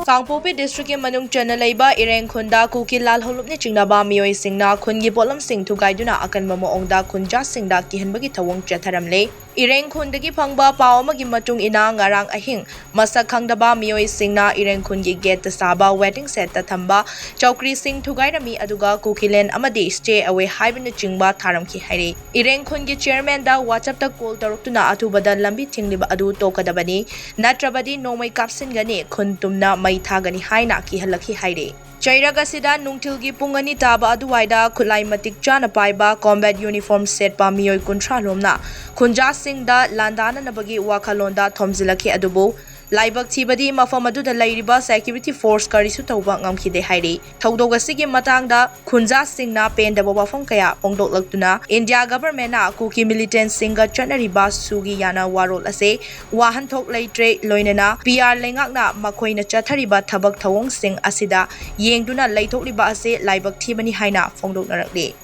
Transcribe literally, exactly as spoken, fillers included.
ꯀꯥꯡꯄꯣꯛꯄꯤ ꯗꯤꯁꯇ꯭ꯔꯤꯛꯀꯤ ꯃꯅꯨꯡ ꯆꯟꯅ ꯂꯩꯕ ꯏꯔꯦꯡ ꯈꯨꯟꯗ ꯀꯨꯀꯤ ꯂꯥꯜꯍꯧꯂꯨꯞꯅ ꯆꯤꯡꯅꯕ ꯃꯤꯑꯣꯏꯁꯤꯡꯅ ꯈꯨꯟꯒꯤ ꯄꯣꯠꯂꯝꯁꯤꯡ ꯊꯨꯒꯥꯏꯗꯨꯅ ꯑꯀꯟꯕ ꯃꯑꯣꯡꯗ ꯈꯨꯟꯖꯥꯁꯤꯡꯗ ꯀꯤꯍꯟꯕꯒꯤ ꯊꯧꯑꯣꯡ ꯆꯠꯊꯔꯝꯂꯦ꯫ ꯏꯔꯦꯡ ꯈꯨꯟꯗꯒꯤ ꯐꯪꯕ ꯄꯥꯎ ꯑꯃꯒꯤ ꯃꯇꯨꯡ ꯏꯟꯅ, ꯉꯔꯥꯡ ꯑꯍꯤꯡ ꯃꯁꯛ ꯈꯪꯗꯕ ꯃꯤꯑꯣꯏꯁꯤꯡꯅ ꯏꯔꯦꯡ ꯈꯨꯟꯒꯤ ꯒꯦꯠꯇ ꯁꯥꯕ ꯋꯦꯇꯤꯡ ꯁꯦꯗꯇ ꯊꯝꯕ ꯆꯧꯀ꯭ꯔꯤꯁꯤꯡ ꯊꯨꯒꯥꯏꯔꯝꯃꯤ, ꯑꯗꯨꯒ ꯀꯨꯀꯤꯂꯦꯟ ꯑꯃꯗꯤ ꯁ꯭ꯇꯦ ꯑꯋꯦ ꯍꯥꯏꯕꯅꯆꯤꯡꯕ ꯊꯥꯔꯝꯈꯤ ꯍꯥꯏꯔꯤ꯫ ꯏꯔꯦꯡ ꯈꯨꯟꯒꯤ ꯆꯤꯌꯔꯃꯦꯟꯗ WhatsApp-ꯇ ꯀꯣꯜ ꯇꯧꯔꯛꯇꯨꯅ ꯑꯊꯨꯕꯗ ꯂꯝꯕꯤ ꯊꯤꯡꯂꯤꯕ ꯑꯗꯨ ꯇꯣꯛꯀꯗꯕꯅꯤ, ꯅꯠꯇ꯭ꯔꯕꯗꯤ ꯅꯣꯡꯃꯩ ꯀꯥꯞꯁꯤꯟꯒꯅꯤ, ꯈꯨꯟ ꯇꯨꯝꯅ ꯃꯩ ꯊꯥꯒꯅꯤ ꯍꯥꯏꯅ ꯀꯤꯍꯜꯂꯛꯈꯤ ꯍꯥꯏꯔꯤ꯫ ꯆꯩꯔꯛ ꯑꯁꯤꯗ ꯅꯨꯡꯊꯤꯜꯒꯤ ꯄꯨꯡ ꯑꯅꯤ ꯇꯥꯕ ꯑꯗꯨꯋꯥꯏꯗ ꯈꯨꯠꯂꯥꯏ ꯃꯇꯤꯛ ꯆꯥꯅ ꯄꯥꯏꯕ combat uniform ꯁꯦꯠꯄ ꯃꯤꯑꯣꯏ ꯀꯨꯟꯊ꯭ꯔꯥ ꯂꯣꯝꯅ ꯈꯨꯟꯖꯥꯁꯤꯡꯗ ꯂꯥꯟꯗꯥꯅꯅꯕꯒꯤ ꯋꯥꯈꯜꯂꯣꯟꯗ ꯊꯣꯝꯖꯤꯜꯂꯛꯈꯤ, ꯑꯗꯨꯕꯨ ꯂꯥꯏꯕꯛ ꯊꯤꯕꯗꯤ ꯃꯐꯝ ꯑꯗꯨꯗ ꯂꯩꯔꯤꯕ security force ꯀꯔꯤꯁꯨ ꯇꯧꯕ ꯉꯝꯈꯤꯗꯦ ꯍꯥꯏꯔꯤ꯫ ꯊꯧꯗꯣꯛ ꯑꯁꯤꯒꯤ ꯃꯇꯥꯡꯗ ꯈꯨꯟꯖꯥꯁꯤꯡꯅ ꯄꯦꯟꯗꯕ ꯋꯥꯐꯝ ꯀꯌꯥ ꯐꯣꯡꯗꯣꯛꯂꯛꯇꯨꯅ India government-ꯅ ꯀꯨꯀꯤ militant-ꯁꯤꯡꯒ ꯆꯠꯅꯔꯤꯕ ꯁꯨꯒꯤ ꯌꯥꯅ ꯋꯥꯔꯣꯜ ꯑꯁꯤ ꯋꯥꯍꯟꯊꯣꯛ ꯂꯩꯇ꯭ꯔꯦ, ꯂꯣꯏꯅꯅ P R ꯂꯩꯉꯥꯛꯅ ꯃꯈꯣꯏꯅ ꯆꯠꯊꯔꯤꯕ ꯊꯕꯛ ꯊꯧꯑꯣꯡꯁꯤꯡ ꯑꯁꯤꯗ ꯌꯦꯡꯗꯨꯅ ꯂꯩꯊꯣꯛꯂꯤꯕ ꯑꯁꯤ ꯂꯥꯏꯕꯛ ꯊꯤꯕꯅꯤ ꯍꯥꯏꯅ ꯐꯣꯡꯗꯣꯛꯅꯔꯛꯂꯤ꯫